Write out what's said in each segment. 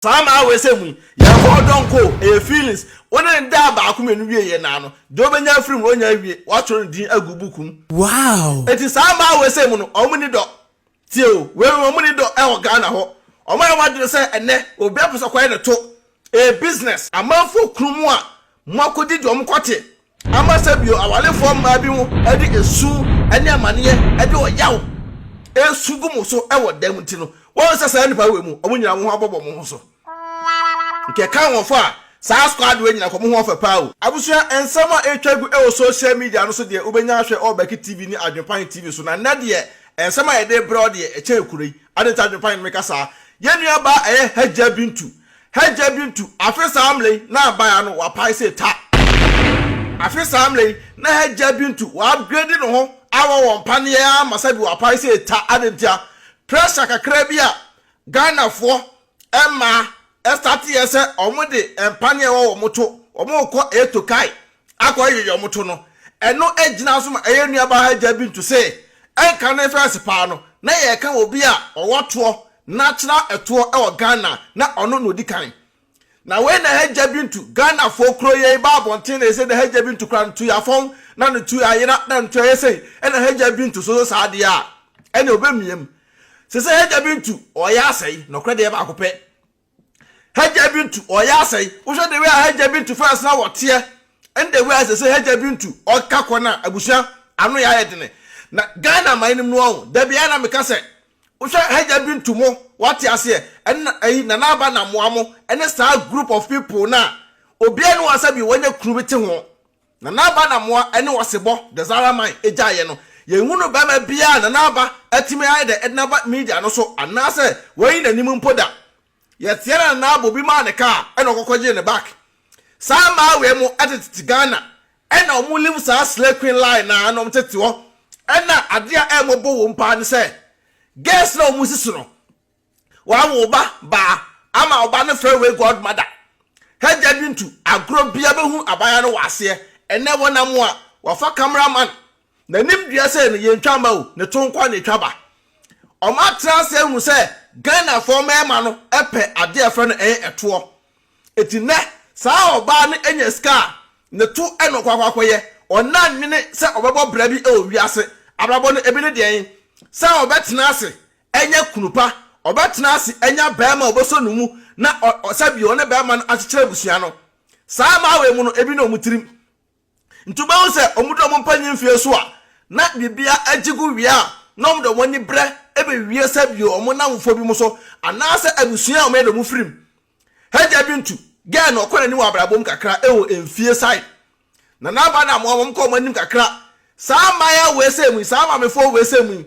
Saa mmaa wei sɛ mu yi, yɛmfa ɔdɔ nkɔ o, ɛyɛ feelings. Wo ne no daa baako mmienu wie yɛ naa no, deɛ ɔbɛnya afiri mu no ɔnya awie, woatwerɛ ne din agu book mu. Wow! Enti saa mmaa wei sɛ mu no, wɔn nni dɔ. Tie o, wei wɔn nni dɔ ɛwɔ Ghana hɔ. Wɔn ayɛ wɔn adwene sɛ ɛnnɛ obiara pɛ sɛ ɔkɔyɛ ne to. Ɛyɛ business. Amanfoɔ kunu mu a moakɔdidi wɔn kɔte ama sɛ bio awarefoɔ mmaa bi ho de esu ne amaneɛ de ɔyaw resu gu mo so wɔ dan mu nti no, wɔn sɛ saa nnipa wei mu, wɔn nyinaa mo ho abɔbɔ mo ho so. Nka ɛka wɔn fo a, saa squad wei nyinaa kɔ mo ho ɔfɛ paa o. Abusua, nsɛm a ɛretwa gu wɔ social media no so deɛ wobɛnya ahwɛ wɔ Becky TV ne Adwenpan TV so, na nnɛ deɛ nsɛm a yɛde rebrɛ wo deɛ ɛkyɛn kuro yi. Adɛn nti Adwenpan na meka saa? Yɛn nua baa ɛyɛ Hajia Bintu Hagya Bintu, afe saa mmerɛ yi na aban ano wapae sei ta. Afe saa mmerɛ yi na Hagya Bintu wa upgrade ne ho awɔ wɔn mpaneɛ ama sɛbi wapae sei ta adɛn ntia? Pressure kakra bi a Ghanafoɔ mmaa start yɛ sɛ wɔn de mpaneɛ ɛwɔ wɔn to wɔn rekɔ Etokai akɔ yeyɛ wɔn to no ɛno gyina so ma ɛyɛ nuabaa Hagya Bintu se ɛnka ne fɛs paa no na yɛreka obi a ɔwɔ toɔ Natural ɛtoɔ wɔ Ghana na ɔno na ɔdi kan. Na wei na Hajja Bintu, Ghanafoɔ kuro yei ba abɔnten na yɛsɛ na Hajja Bintu kora no tu yɛ afɔn na ne tu ayera na ne tu ayɛ sei ɛna Hajja Bintu so so saa adeɛ a ɛne ɔbɛmia mu. Sɛ sɛ Hajja Bintu ɔyɛ asɛe, nɔkorɛ deɛ baako pɛ. Hajja Bintu ɔyɛ asɛe. Wohwɛ the way a Hajja Bintu first na wɔteɛ ɛne the way a sɛ sɛ Hajja Bintu ɔka kɔ no a abusua ano yɛ ayɛ dene. Na Ghana man no mu no ɔho, da biara na meka sɛ Wohwɛ Hajja Bintu mo, wate aseɛ, ɛne ɛyi Nana Aba Namoa mo, ɛne saa group of people no a, obiara ne wɔn sɛbi wɔnyɛ kunu bi te ho. Nana Aba Namoa ɛne Ɔsebɔ, the Zara man, egyaeɛ no, yɛnhunu barima biara a Nana Aba atumi ayɛ dɛ ɛde no aba media no so anaasɛ wayi n'anim mpo da. Yɛteɛ na Nana Aba obi maa no car ɛna ɔkɔkɔgyee ne back. Saa mmaa wei mo ɛtetete Ghana ɛna wɔn live saa slay queen line naa na wɔn tete hɔ ɛna adeɛ a ɛmmɔbɔ wɔn paa ne sɛ girls na wɔn sisi no wawo wo ba baa ama ɔba no frɛ wei godmother Hajja Bintu agorɔ bia bɛhu abaayewa no wɔ aseɛ ɛnɛ wɔnam a wafa camera man n'anim dua sɛ no yɛntwa mma o ne to nkoa na ɛtwa ba wɔn atena ase ahunu sɛ Ghanafoɔ mmarima no pɛ adeɛ a ɛfrɛ no ɛyɛ ɛtoɔ Enti nnɛ, saa ɔbaa no anya sika a, ne to na ɔkɔ akɔ akɔyɛ. Ɔnna nnwene sɛ ɔbɛbɔ bra bi wɔ wiase. Abrabɔ no, ebi ne deɛn? Sɛ ɔbɛtena ase anya kunu pa, ɔbɛtena ase anya barima a ɔbɛsɔ ne mu na sɛbi ɔne barima no akyekyere abusua no. Saa mmaa wei mu no, ebi ne wɔn tirim. Nti wobɛhu sɛ wɔdu wɔn mpanyin mfeɛ so a, na biribiara agye gu wie a, na wɔde wɔn ani brɛ bɛwie sɛ bio wɔn nnamfoɔ bi mu so anaasɛ abusua a wɔyɛ de wɔn firim. Hajja Bintu, girl no ɔkɔ n'anim wɔ abrabɔ mu kakra ɛwɔ mfie side. Nana Aba na amoa wɔn kɔ wɔn anim kakra. Saa mmaayewa wei sɛ mu yi, saa maamefoɔ wei sɛ mu yi,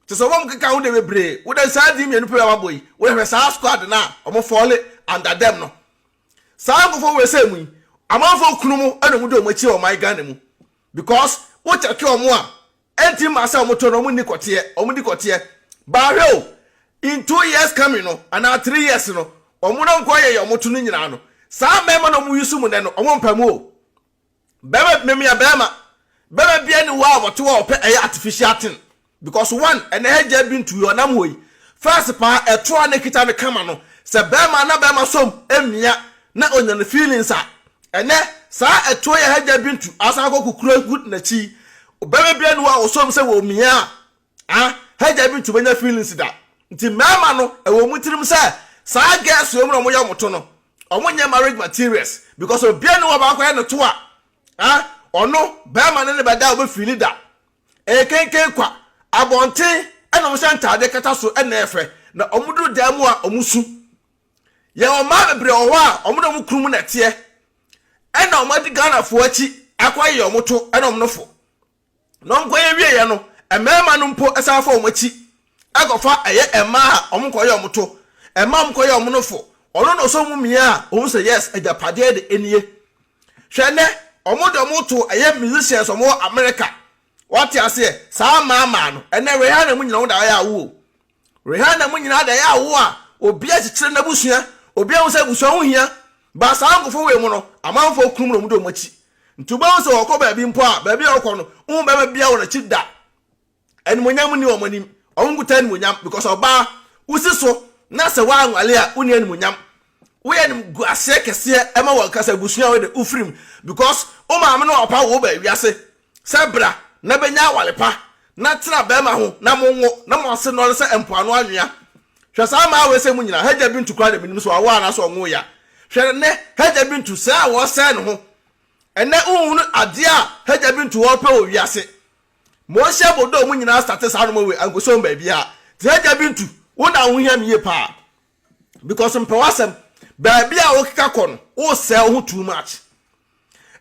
kyerɛ sɛ wɔn keka ho deɛ bebree. Wode saa din mmienu pɛ a wabɔ yi, wode hwɛ saa squad no a wɔn fall under them no. Saa nkorɔfoɔ wei sɛ mu yi, amanfoɔ kunu mu na wɔn di wɔn akyi wɔ ɔman Ghana mu because wo kyɛke wɔn a, ɛnti mma sɛ wɔn to no wɔn nni kɔteɛ, wɔn di kɔteɛ. But hwɛ o, in 2 years coming no anaa 3 years no, wɔn na nkɔ yɛ yɛ wɔn to no nyinaa no, saa mmarima na wɔn use mu nɛ no, wɔn mpɛ mu o. Bɛrima memia bɛrima, bɛrima bia ni hɔ a wɔte hɔ a wɔpɛ ɛyɛ artificial thing because one ɛnɛ Hajja Bintu yi ɔnam hɔ yi first paa ɛto a ne kita no kama no sɛ bɛrima na bɛrima som emia na onya no feelings a ɛnɛ saa ɛto yɛ Hajja Bintu asan akɔ kukura gu n'akyi bɛrima bia ni hɔ a ɔsom sɛ wɔ mia a ah Hajja Bintu bɛnya feelings da. Nti mmarima no ɛwɔ mu tirim sɛ saa girls wɔ mu na wɔyɛ wɔn to no wɔn nyɛ marriage materials because obiara ni hɔ baako yɛ ne to a ah ɔno bɛrima ne ne bɛda a ɔbɛfili da. Ɛyɛ kenken kwa abɔnten ɛna wɔn hyɛ ntaade kata so ɛna ɛfɛ na wɔn duru dan mu a wɔn su. Yɛn mmaa bebree wɔ hɔ a wɔn de wɔn kunu mu na ɛteɛ ɛna wɔn adi Ghanafoɔ akyi akɔ ayɛ wɔn to ɛna wɔn nofo na wɔn kɔ yɛ wie yɛ no mmarima no mpo ɛsan fa wɔn akyi ɛkɔfa ɛyɛ mmaa a wɔn kɔ yɛ wɔn to mmaa wɔn kɔ yɛ wɔn nofo. Ɔno na ɔsɔ mu mia a wɔn sɛ yes agyapadeɛ de enie. Hwɛ nɛ wɔn de wɔn to ɛyɛ musicians wɔn wɔ America wɔte aseɛ saa mmaa no ɛnɛ Rihanna mu nyinaa wɔn da ayɛ awo o Rihanna mu nyinaa da ayɛ awo a obi akyekyere n'abusua obi ahu sɛ abusua ho hia ba saa nkɔfo wei mu no amanfoɔ kunu mu na wɔn de wɔn akyi nti wobɛhu sɛ wɔkɔ baabi mpo a baabi a wɔkɔ no wohu bɛrima bia wɔ n'akyi da. Animonyam ni wɔn anim wɔn nkuta animonyam because ɔbaa wosi so na sɛ woanwale a wonni animonyam. Woyɛ animguaseɛ kɛseɛ ɛma wɔn kasa abusua a wode wofiri mu because wo maame ne wapa wo ba wiase sɛ bra na bɛnya awale pa na tena bɛrima ho na monwo na mo ase nnɔre sɛ mpoano anwea. Hwɛ saa mmaa wei sɛ mu nyinaa Hajja Bintu koraa na menim sɛ wawo anaasɛ ɔnwo ya. Hwɛ nnɛ Hajja Bintu sɛɛ a wɔresɛe ne ho. Ɛnnɛ wonhunu adeɛ a Hajja Bintu ɔrepɛ wɔ wiase. Moshe Bodo mu nyinaa starte saa nnoɔma wei ankɔsi wɔn baabiara. Nti Hajja Bintu wo na wo ho hia me yie paa. Because mpɛ w'asɛm. Baabi a wokeka kɔ no, wosɛe wo ho too much.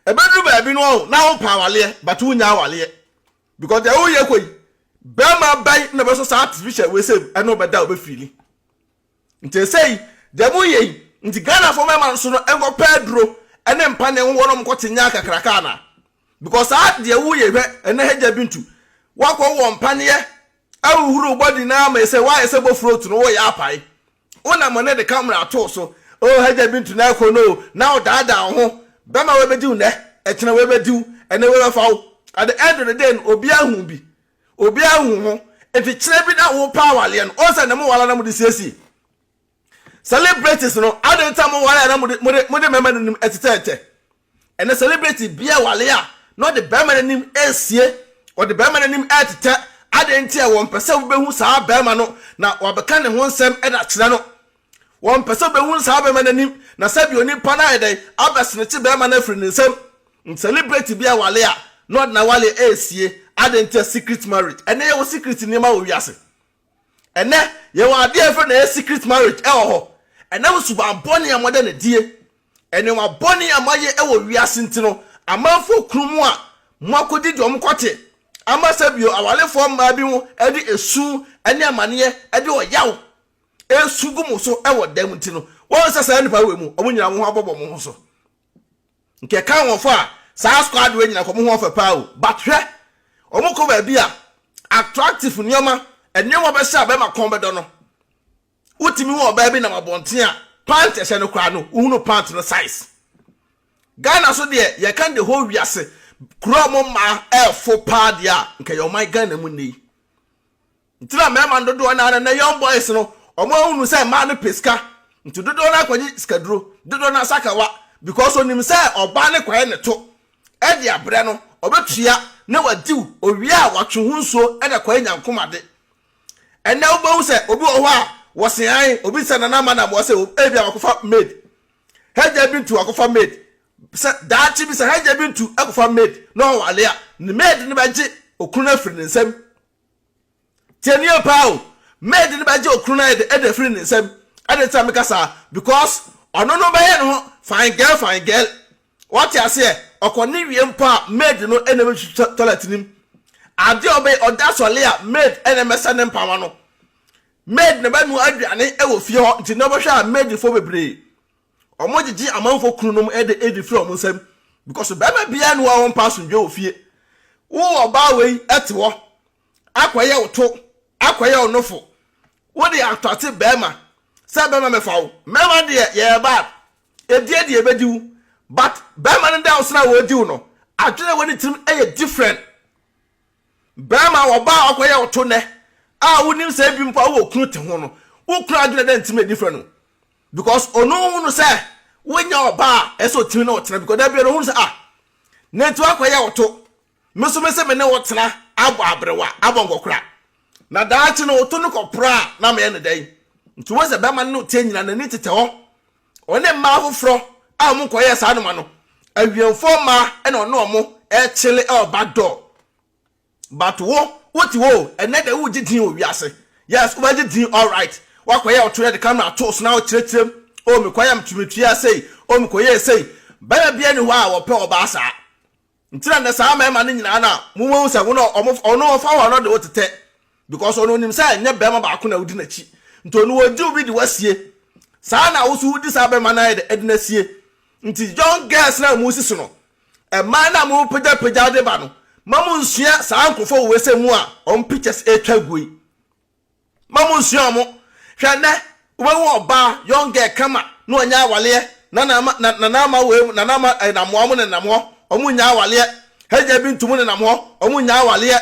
Ɛbɛduru baabi no ɔho na wopɛ awaleɛ but wonnya awaleɛ. Because deɛ woyɛ kɔ yi, bɛrima bɛn na bɛsɔ saa artificial wei sɛ ɛne wobɛda a wobɛfiili. Nti ɛsɛ yi, deɛ moyɛ yi, nti Ghanafoɔ mmarima nso no nkɔpɛ aduro ne mpa ne nwowɔ na wɔnkɔte nyaa kakraka anaa? Because saa deɛ woyɛ hwɛ ɛnɛ Hajja Bintu, woakɔ wɔ mpaneɛ Ahuhuru wo body no ara ma ɛsɛ woayɛ sɛ bofrot no woyɛ apae. Wonam ne de camera ato wo so. Oh Hajja Bintu na ɛkɔ no o, na wodaadaa wo ho. Bɛma wei bɛdi wo nnɛ, ɛkyena wei bɛdi wo, ɛnɛ wei bɛfa wo. At the end of the day no obiara hu bi. Obiara hu ho. Nti kyena bi na wopɛ awaleɛ no, wohu sɛ ne mo wala na mode siesie. Celebrities no, adɛn nti a mo ware a na mode mode mode mmarima no anim tetɛɛtɛ? Ɛnɛ celebrity bia wale a na ɔde barima no anim resie, ɔde barima no anim retetɛ. Adɛn nti a wɔmpɛ sɛ wobɛhu saa barima no na wabɛka ne ho nsɛm de akyerɛ no? Wɔmpɛ sɛ wobɛhu saa barima no anim na sɛbi onipa no ayɛ dɛn abɛsenekye barima no afiri ne nsam. Nti celebrity bia wale a na ɔde n'awale resie. Adɛn nti a secret marriage? Ɛnɛ yɛwɔ secret nneɛma wɔ wiase. Ɛnnɛ, yɛwɔ adeɛ a yɛfrɛ no ɛyɛ secret marriage ɛwɔ hɔ. Ɛnam suban bɔne a moada no adie, nneɛma bɔne a moayɛ ɛwɔ wiase nti no, amanfoɔ kunu mo a moakɔdi deɛ wɔkɔte, ama sɛ bio awalefoɔ mmaa bi ho ɛde esu ɛne amaneɛ ɛde ɔyaw ɛresu gu mo so ɛwɔ dan mu nti no, wɔn sɛ saa nnipa wei mu, wɔn nyinaa mo ho abɔbɔ mo ho so. Nka ɛka wɔn fo a saa squad wei nyina kɔ mo ho ɔfɛ paa o but hwɛ wɔn kɔ baabi a attractive nneɛma nneɛma bɛhyɛ a bɛma kɔn bɛdɔ no wotumi hu ɔbaa bi nam abɔnten a pant ɛhyɛ no koraa no wohunu pant no size Ghana so deɛ yɛka the whole wiase kuro a wɔn mmaa ɛɛfo paa deɛ a nka yɛ ɔman Ghana mu nnɛ yi. Nti na mmarima no dodoɔ no ara no, nnɛ young boys no, wɔn ahunu sɛ mmaa no pɛ sika, nti dodoɔ no ara kɔgye sikaduro, dodoɔ no ara sakawa, because onim sɛ ɔbaa no kɔyɛ ne to de abrɛ no, ɔbɛtua na wadiw, owie a watwe ho nsuo de akɔyɛ nyankomade. Ɛnnɛ wobɛhu sɛ obi wɔ hɔ a wɔse ae, obi sɛ Nana Ama na wɔse ebi a wakɔfa maid, Hajia Bintu wakɔfa maid, sɛ daakye bi sɛ Hajia Bintu akɔfa maid na ɔwale a, ne maid no bɛgye okunu no afiri ne nsam. Tie nie paa o, maid no bɛgye okunu no ayɛ dɛ ɛde afiri ne nsam. Adɛn nti na meka saa? Because ɔno no bɛyɛ ne ho fine girl fine girl. Wate aseɛ? Ɔkɔ ne wie mpo a maid no na ɛbɛtwitwa toilet no mu. Adeɛ a ɔbɛyɛ, ɔda sɔle a maid na ɛmɛsɛ ne mpawa no. Maid na ɛbɛnoa aduane wɔ fie hɔ nti na wobɛhwɛ a maidfoɔ bebree Wɔgyegye amanfoɔ kununom de edi firi wɔn nsam because barima biara ni hɔ a ɔmpa asomdwoe wɔ fie. Wo ɔbaa wei te hɔ akɔyɛ wo to, akɔyɛ wo nofo. Wode atɔte barima sɛ barima mɛfa wo. Mmarima deɛ yɛyɛ bad. Edie deɛ ebedi wo but barima no da wo so na wɔredi wo no, adwene a ɛwɔ ne tirim yɛ different. Barima, ɔbaa a ɔkɔyɛ wo to nnɛ a wonim sɛ ebi mpo a wowɔ kunu te ho no, wo kunu adwene dɛ ntimi adi frɛ no because ɔno hu no sɛ wonyɛ ɔbaa a ɛsɛ ɔtumi ne wo tena because da biara ɔhu no sɛ ah ne nti wakɔyɛ wo to me nso me sɛ me ne wo tena abɔ aberewa abɔ nkɔkora na daakye no wo to no kɔpora a na meyɛ ne dɛn nti wo sɛ bɛrima no ne wo te nyina n'ani tetɛ hɔ ɔne mmaa foforɔ a wɔn nkɔyɛ saa noma no awiɛmfoɔ mmaa ɛna ɔne wɔn ɛkyele ɛwɔ back door But wo, wote hɔ o, ɛnnɛ deɛ wogye din wɔ wiase. Yes, wobɛgye din alright. Woakɔyɛ ɔto yɛde camera ato wo so na wokyerɛkyerɛ mu. Oh, mekɔyɛ metumetua sei, oh, mekɔyɛɛ sei. Barima biara nni hɔ a wɔpɛ ɔbaa saa. Nti na nnɛ saa mmarima no nyinaa no a mohu sɛ wo no ɔmo ɔno ɔfa wo a na ɔde wo tetɛ. Because ɔno onim sɛ ɛnyɛ barima baako na wodi n'akyi. Nti ɔno ɔgye wo bi de wo asie. Saa na wo nso wodi saa barima no ayɛ dɛ ɛde no asie. Nti young girls no a mosi so no, Mmaa no a morepagyapagya de ba no, ma monsua saa nkurɔfoɔ wɔ wei mu a wɔn pictures retwa guo yi. Ma monsua wɔn. Hwɛ nnɛ, wobɛhu ɔbaa, young girl kama, na wanya awaleɛ, na na na nana ama wei, nana ama ɛnamoa mo nenam hɔ, wɔn nya awaleɛ. Hagya bi nto mo nenam hɔ, wɔn nya awaleɛ.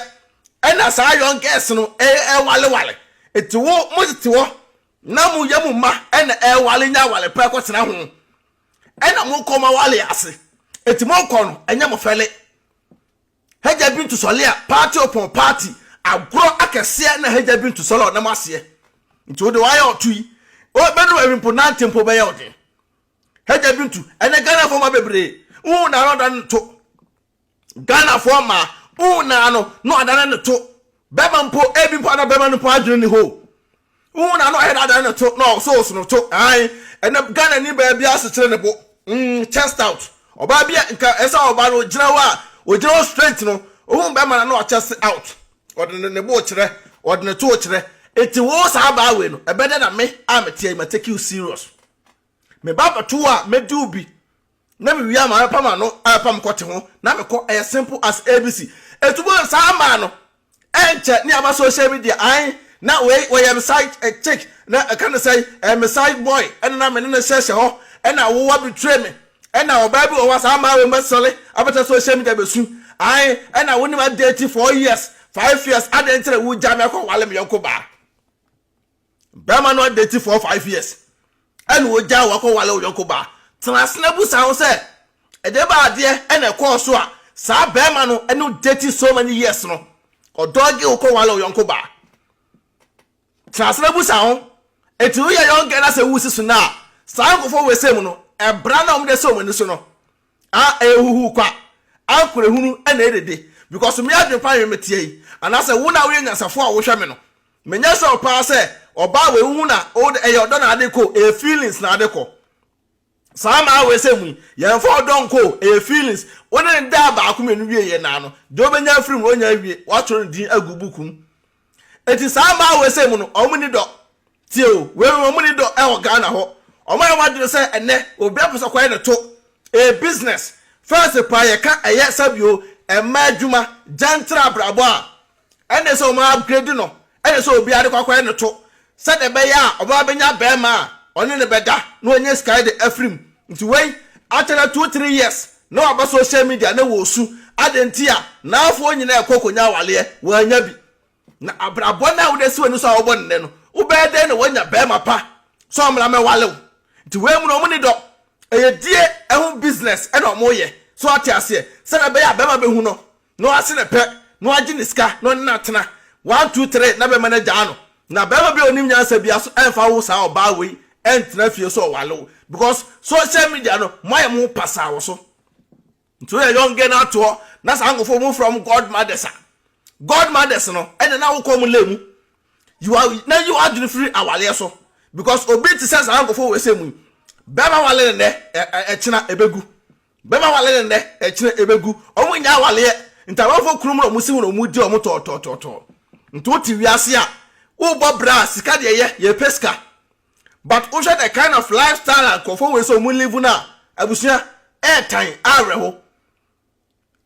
Ɛna saa young girls no ɛwalewale. Eti wo, mo tete hɔ. Na mo yɛ mo mma ɛna ɛwale nya awale pa ɛkɔtena ho. Ɛna mo kɔ mo awale ase. Eti mo kɔ no ɛnyɛ mo fɛle. Hagya Bintu sɔle a party upon party agorɔ akɛseɛ na Hagya Bintu sɔle a ɔnam aseɛ. Nti wo de wayɛ ɔto yi. O bɛduru baabi mpo nante mpo bɛyɛ wo den. Hagya Bintu ɛnɛ Ghanafoɔ mma bebree wohu na ano ɔda no to. Ghanafoɔ mmaa wohu na ano na ɔdane ne to. Bɛma mpo ebi mpo ana bɛma no mpo adwene ne hɔ. Wohu na ano ɔyɛ dɛ adane ne to na ɔsooso no to. Ae ɛnɛ Ghana ni baa bi asekyere ne bo. Chest out. Ɔbaa bi a nka ɛsɛ ɔbaa no ogyina hɔ a ogyina hɔ straight no ohun bɛma no na ɔchest out. Ɔde ne ne bo kyerɛ, ɔde ne to kyerɛ. Eti wo saa baa wei no ɛbɛdɛ na me a mete yi ma take you serious. Me ba bɛto a mɛdi wo bi na me wie a ma bɛpam ano ɛpam kɔte ho na mekɔ ɛyɛ simple as ABC. Etu bo saa maa no ɛnkyɛ ne aba social media ae na wei wɔyɛ me side chick na ɛka ne sɛ ɛyɛ me side boy ɛna na me ne no hyɛhyɛ hɔ ɛna wowa betray me ɛna ɔbaa bi wɔ hɔ a saa maa wei mbɛsɔre abɛtɛ social media bɛsu ae ɛna wo ne ma date 4 years, 5 years, adɛn nti na wogya me akɔ wale me yɔnko baa? Bɛrima no adate 4, 5 years ɛna ogya wakɔ wale wo yɔnko baa. Tena ase na busa ho sɛ ɛdeɛ ba adeɛ ɛna ɛkɔɔ so a saa bɛrima no ɛne date so many years no ɔdɔɔge wo kɔ wale wo yɔnko baa. Tena ase na busa ho. Eti woyɛ young girl na sɛ wusi so na saa nkɔfo wɔ ese mu no ɛbra na wɔn de sɛ wɔn ani so no a ɛyɛ huhu kwa ankore hunu ɛna ɛdede, because me adwene pa yɛ me tie yi anaasɛ wo na woyɛ nyansafo a wohwɛ me no, menyɛ sɛ ɔpaa sɛ ɔbaa wɔ ehuhu na ɛyɛ ɔdɔ na ade kɔ, ɛyɛ feelings na ade kɔ. Saa maa wɔ sɛ mu yi yɛmfa ɔdɔ nkɔ, ɛyɛ feelings. Wo ne ne daa baako mmienu wie yɛ naa no deɛ wobɛnya afiri mu na ɔnya awie watwerɛ ne din agu buku mu. Eti saa maa wɔ sɛ mu no ɔmo ni dɔ. Tie o, wei ɔmo ni dɔ ɛwɔ Ghana hɔ. Ɔmo ayɛ wadwene sɛ ɛnɛ obi apɛ sɛ ɔkɔyɛ ne to ɛyɛ business. First pa yɛka ɛyɛ sɛbio ɛmma adwuma gyantere abrabɔ a ɛne sɛ ɔmo upgrade no ɛne sɛ obi ade kɔ akɔyɛ ne to sɛdeɛ ɛbɛyɛ a ɔbɛba bɛnya bɛrima a ɔne ne bɛda na ɔnyɛ sika de afiri mu. Nti wei akyerɛ 2, 3 years na waba social media na wɔsu ade nti a n'afoɔ nyinaa ɛkɔ kɔnya awaleɛ wɔanya bi. Na abrabɔ no a wode si w'ani so a wɔbɔ ne nɛ no, wobɛyɛ dɛn na woanya bɛrima pa sɛ ɔmmra mɛwale wo? Nti wei mu no ɔmo ni dɔ, ɛyɛ die ɛho business ɛna ɔmo yɛ so ate aseɛ sɛdeɛ ɛbɛyɛ a bɛrima bɛhu no na wase ne pɛ na wagye ne sika na ɔne no atena 1, 2, 3 na bɛrima no agyaa no. Na bɛrima bi a onim nyansa bi aso ɛmfa wo saa ɔbaa wei ɛntena fie so ɔwale wo, because social media no mo ayɛ mo pasaa wɔ so. Nti woyɛ young girl no atoɔ na saa nkɔfoɔ mu frɛ mo godmothers a godmothers no ɛna na wokɔ mo lɛ mu yiwa na yi adwene firi awaleɛ so, because obi te sɛ saa nkɔfoɔ wɔ ɛsɛ mu yi, bɛrima wale ne nɛ ɛkyena ɛbɛgu, bɛrima wale ne nɛ ɛkyena ɛbɛgu. Ɔmo nya awaleɛ nti amanfoɔ kurom na ɔmo si ho na ɔmo di ɔmo tɔɔtɔɔtɔɔ. Nti wote wiase a wobɔ bra a sika deɛ yɛ yɛpɛ sika, but wohwɛ the kind of lifestyle a nkurɔfoɔ wei sɛ ɔmo live no a, abusua, ɛɛtan awerɛho,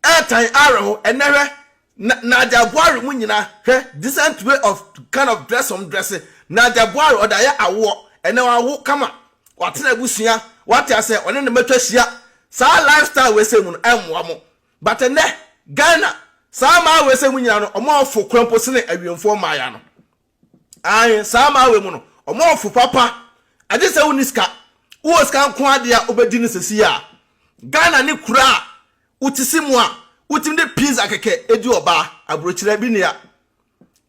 ɛɛtan awerɛho. Ɛnɛ hwɛ na Nadia Buari mu nyinaa, hwɛ decent way of kind of dress ɔmo dress. Nadia Buari ɔde ayɛ awoɔ ɛnɛ wawo kama, watena abusua wate asɛ ɔne ne mɛtwa hyia. Saa lifestyle wei sɛ mu no ɛmmoa mo, but ɛnɛ Ghana saa maa wei sɛ mu nyinaa no ɔmo afo kura mpo sene awiemfoɔ mmaaya no. Ayi saa maa wei mu no ɔmo afo papa agye sɛ wonni sika. Wowɔ sika nko adeɛ a wobɛdi no sɛsi a Ghana ne kura a wote si mu a wotumi de pizza kɛkɛ edi ɔbaa aburokyerɛ bi nua.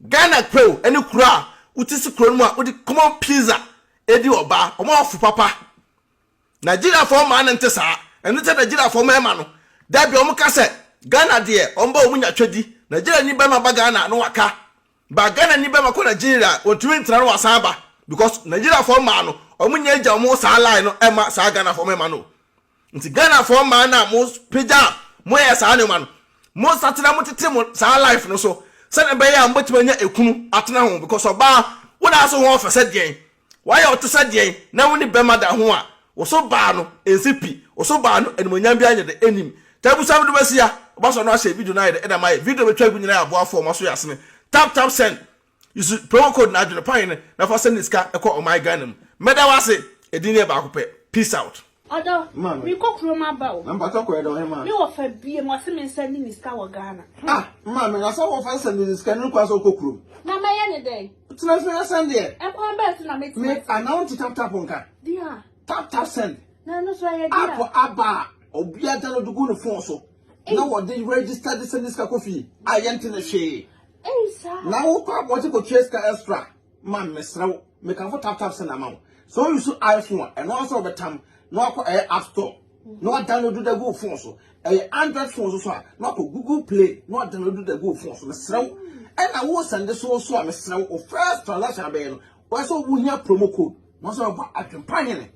Ghana pew ne kura a wote si kuro no mu a wode common pizza edi ɔbaa. Ɔmo afo papa. Nigeriafoɔ mmaa no nte saa. Ɛno sɛ Nigeriafoɔ mmarima no dabi ɔmo ka sɛ Ghana deɛ ɔmo ba ɔmo nya twɛdi. Nigeria ni bɛrima ba Ghana no waka ba, Ghana ni bɛrima kɔ Nigeria wɔntumi ntena no wasan ba, because Nigeriafoɔ mmaa no ɔmo nya agya ɔmo saa line no ɛma saa Ghanafoɔ mmarima no. Nti Ghanafoɔ mmaa no a mo pagya a moyɛ saa nneɛma no, mo nsatena mo tete mo saa life no so sɛdeɛ ɛbɛyɛ a mobɛtumi anya ekunu atena ho, because ɔbaa wo na aso ho ɔfɛ sɛ deɛn wayɛ ɔte sɛ deɛn na wo ne bɛrima da ho a wo so baa no nsi pi, wo so baa no animonyam bi anyɛ de anim. Ta abusa mi do bɛsi a ɔba so no ahyɛ video no ayɛ de ɛna mayɛ video bɛtwa gu nyinaa yɛ aboafoɔ ɔma so yɛ asene. Tap Tap Send, use promo code na Adwene Pan no na fa send sika ɛkɔ ɔman Ghana mu. Mɛda wase. Ɛdin yɛ baako pɛ. Peace out. Ɔdɔ, mekɔ kurom aba o. Na mpatɔ kɔ ɛdɔ hema. Me wɔfa bie mu ɔse me nsa ni ne sika wɔ Ghana. Ah, maame, na sɛ wɔfa sɛ ne sika no kwan sɛ wokɔ kurom. Na mɛyɛ ne dɛn? Tena fie na sɛn deɛ. Ɛkwan bɛɛ so na mɛtumi. Me ana wo nte tap tap nka. Deɛ. Tap tap send. Na ɛno so ɛyɛ deɛ. App aba a obiara download gu ne phone so. Na wɔde register de send sika kɔ fie a yɛnte ne hwee. Ei saa. Na wokɔ abɔnten kɔtua sika extra. Ma mesrɛ wo, mekamfo tap tap send ama wo. Sɛ wo use iPhone a, ɛno ara sɛ wɔbɛtam na wakɔ ɛyɛ app store na wadownload da gu wo phone so. Ɛyɛ Android phone so so a, na wakɔ Google Play na wadownload da gu wo phone so. Mesrɛ wo. Ɛna wo send so so a, mesrɛ wo, wo first transaction abɛyɛ no, wɔyɛ sɛ wohia promo code. Na wɔsɛ wɔbɔ adwempa hene.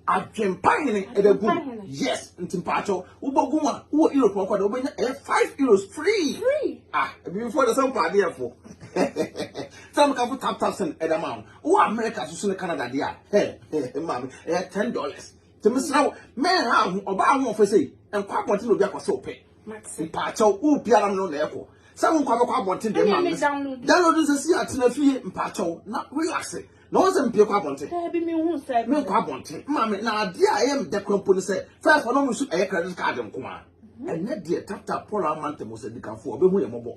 Adwempa hene ɛda gu mu. Yes, nti mpaakyɛw, wobɔ gu mu a, wowɔ Europe nkɔ de wobɛnya ɛyɛ €5 free. Free. Ah, ebibifoɔ de sɛ mpa adeɛ fo. Sɛ meka fo tap tap send ɛda ma wo. Wowɔ America so so ne Canada deɛ a, hɛ, maame, ɛyɛ $10. Nti mesrɛ wo, mɛnha ho, ɔbaa ho ɔfɛ sei, nkɔ abɔnten na obi akɔ sɛ wopɛ. Mpaakyɛw, wo biara no na ɛkɔ. Sɛ wo nkɔ abɛkɔ abɔnten deɛ maame. Download sɛ si atena fie mpaakyɛw na relax. Na wɔn sɛ mpie kɔ abɔnten. Daabi mi hu sɛ. Mi nkɔ abɔnten. Maame na adeɛ a ɛyɛ mi dɛ kura mpo ne sɛ first ɔno nso ɛyɛ credit card nko a. Ɛnɛ deɛ tata Paul amante mo sɛ dikanfo ɔbɛhu yɛ mɔbɔ.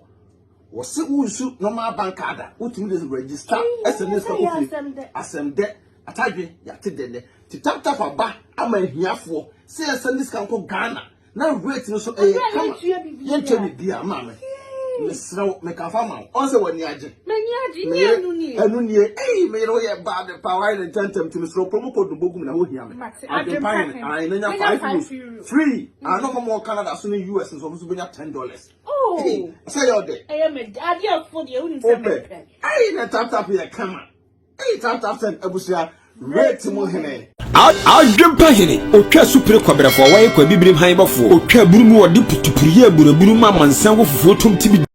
Wɔsi wo nsu normal bank card a wotumi de register ɛsɛ ne sika kɔ fie. Asɛm dɛ atadwe yate dɛ nɛ. Ti tap tap aba ama ahiafoɔ sɛ yɛsɛ ne sika nkɔ Ghana na rate no so ɛyɛ kama. Yɛntua biribiara maame. Mesrɛ wo mekafa ma wo. Ɔn sɛ w'ani agye. M'ani agye nye ɛnu nie. Ɛnu nie. Ei me yere woyɛ bad paa wayɛ ne ntɛntɛm nti mesrɛ wo promo code no bɔ gu mu na ho hia me. Adwempa hene. Ae menya €5 free. Ae na ɔmo wɔ Canada so ne US nso ɔmo nso benya $10. Oh. Sɛ yɛ ɔdɛ. Ɛyɛ me adeɛ fo deɛ wonim sɛ mepɛ. Ei na tap tap yɛ kama. Ei tap tap send abusua rate mu hene. Adwempa hene, otwa supire kɔbrɛfoɔ, wɔyɛ kwabibirim han bɔfoɔ, otwa aburu mu ɔde putupuru yɛ aburaburu ma amansan wɔ fufuo tom tibi.